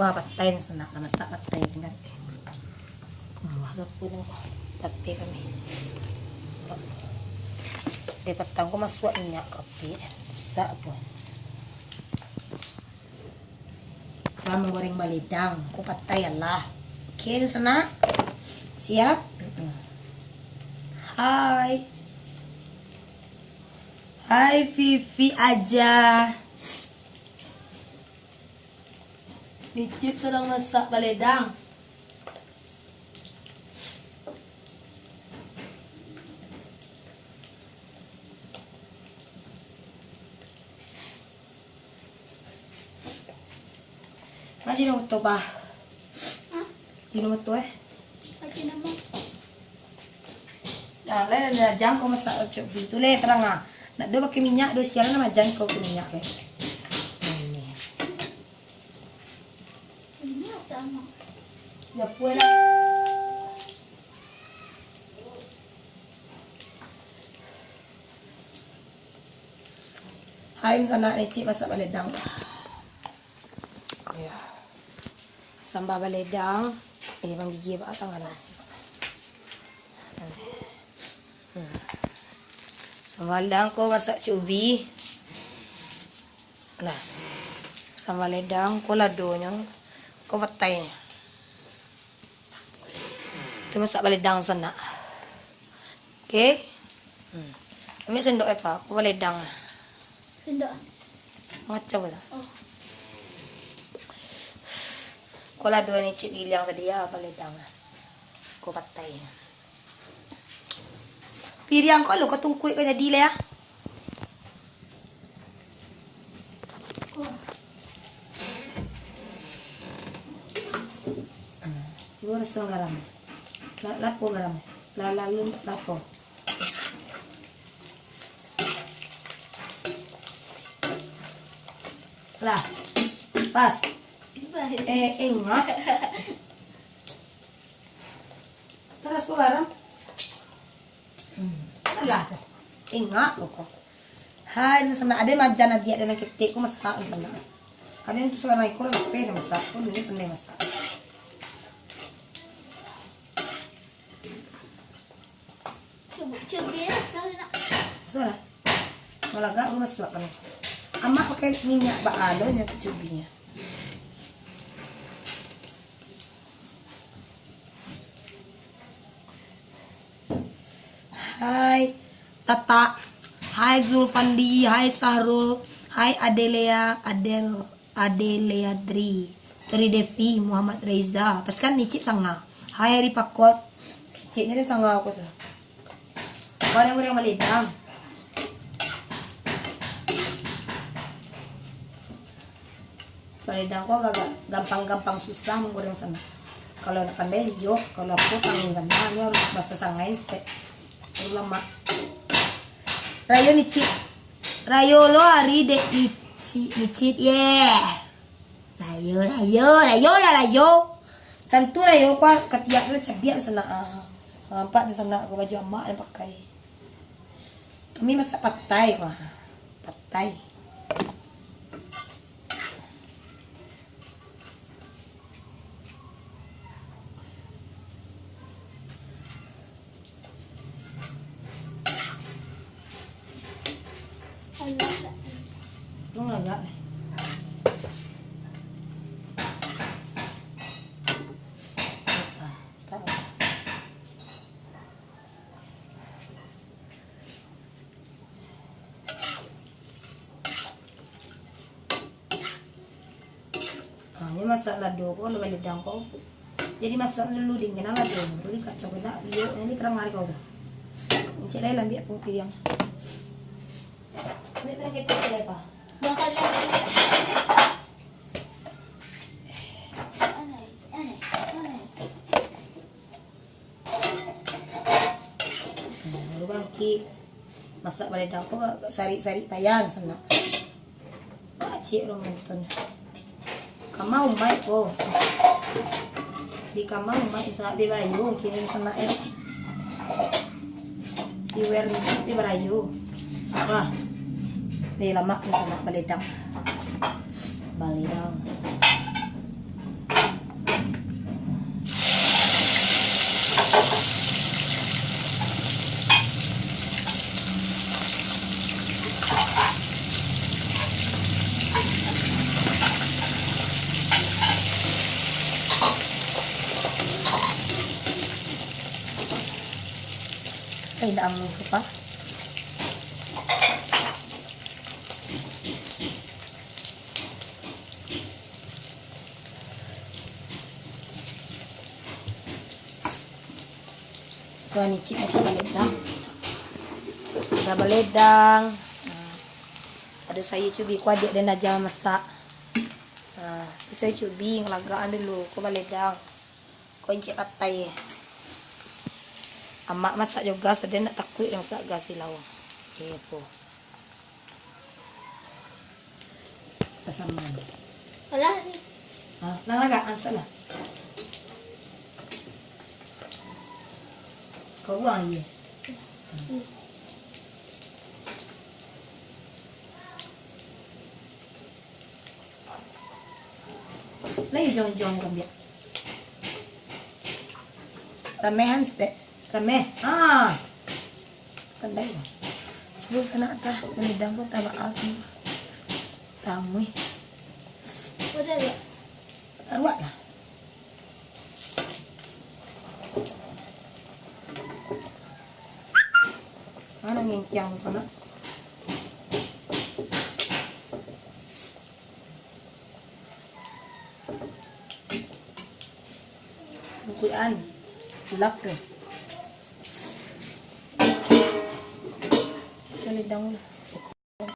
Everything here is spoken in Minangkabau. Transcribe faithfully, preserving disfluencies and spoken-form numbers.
Wah, patai ni sanak, lah masak patai ni kan. Wah, lah pun tapi kami. Dari patang ko masuak minyak kopi, masak pun. Lah manggoreng baledang, ko patai lah. Oke, sanak. Siap? Mm-mm. Hai. Hai, Vivi aja. Nicip sadang masak baledang. Ngaji namo tu, Bah? Hah? Di namo tu, eh? Ngaji namo? Nah, lai, lai, jangko masak cok tu, leh, tarang ah. Nak do pakai minyak, do siang lah, majan ko pakai minyak, leh. Ini. Ini apa, Mak? Ya, pulang. Hai, sanak, Nicip masak baledang. Ya. Sambal baledang. Eh, manggigih bak tangan lah. Hmm. Sambal baledang ko masak cubi. Nah. Sambal baledang ko ladonyo. Ko patainyo. Tu masak baledang sanak. Oke. Hmm. Ambil sendok, Eva. Ko baledang. Sendok. Macam tu. Oh. Ko lah duo nicip giliang tadi ya, baledang. Ko patai. Piriang ko lo, ko tungkuik ko jadi lah ya. Lurus dong garam. La-, lapo garam. La-, lalu lapo. Lah. Pas. Eh, ingat. Terus garam. Hmm. Alah, ingat lo ko. Hai, tu sanak, ado majan adiak dan ketek ko masak tu sanak. Ado nan tu sakarang iko lah, lapeh dah masak, ko ni pandai masak. Cubo, cubo ya, salah nak. Salah. Malagak rumah suak kan. Amak pakai minyak baa lo nyo cubi nyo. Hai, Tata. Hai, Zulfandi. Hai, Sahrul. Hai, Adelea. Adel, Adeleadri. Tri Devi. Muhammad Reza. Pas kan Nicip sanga. Hai, Ari Pakot. Nicipnyo dia sanga aku tu. Goreng-goreng baledang. Baledang ko agak gampang-gampang susah manggoreng sanak. Kalau nak pandai liok, kalau aku tangih bana, ini harus basah sangai sikit. Terlalu lamak. Rayo Nicip. Rayo lo ari dek Nicip, Nicip. Yeah. Rayo, rayo, rayo lah, rayo. Tantu rayo ko katiak tu lah cabiak sanak ah. Nampak tu sanak ko baju amak nan pakai. Kami masak patai ko. Patai. Agak. Ha, ni masak lado ko, lado baledang ko. Jadi masak dulu dingin lah lado. Jadi kacau kena liok ni terang hari kau tu. Encik lai lah ambiak pun piriang. Ambiak piriang ketek lai, Pa. Makan lai. Anai, anai, anai. Hmm, baru bangkit. Masak baledang ko sarik-sarik payah sanak. Pacik urang nonton. Kama umaik ko. Di kama umaik sanak, bebarayo kini sanak eh. Viewer ni bebarayo. Wah. Ni lamak ni sanak baledang. Baledang. Indak angus apa? Tuan icik masak baledang. Udah baledang. Nah, ado sayua cubi, ko adiak den aja masak. Nah, tu sayua cubi, ngalagakan dulu, ko baledang. Ko incik patai. Amak masak jo gas, den ndak takuik den masak gas di lawang. Oke, po. Pasaman. Alah, ni. Ha, nang lagak, angsa lah. Kau buang aia. Lai jong-jong kambiak. Ramehan stek. Rameh. Ah. Pandai. Sudah sanak tah, pemidang pun tabak aku. Tamuih. Udah, Dok. Taruak lah. Mana ngintiang tu sanak? Kuian, ulak ke? Cari daun lah.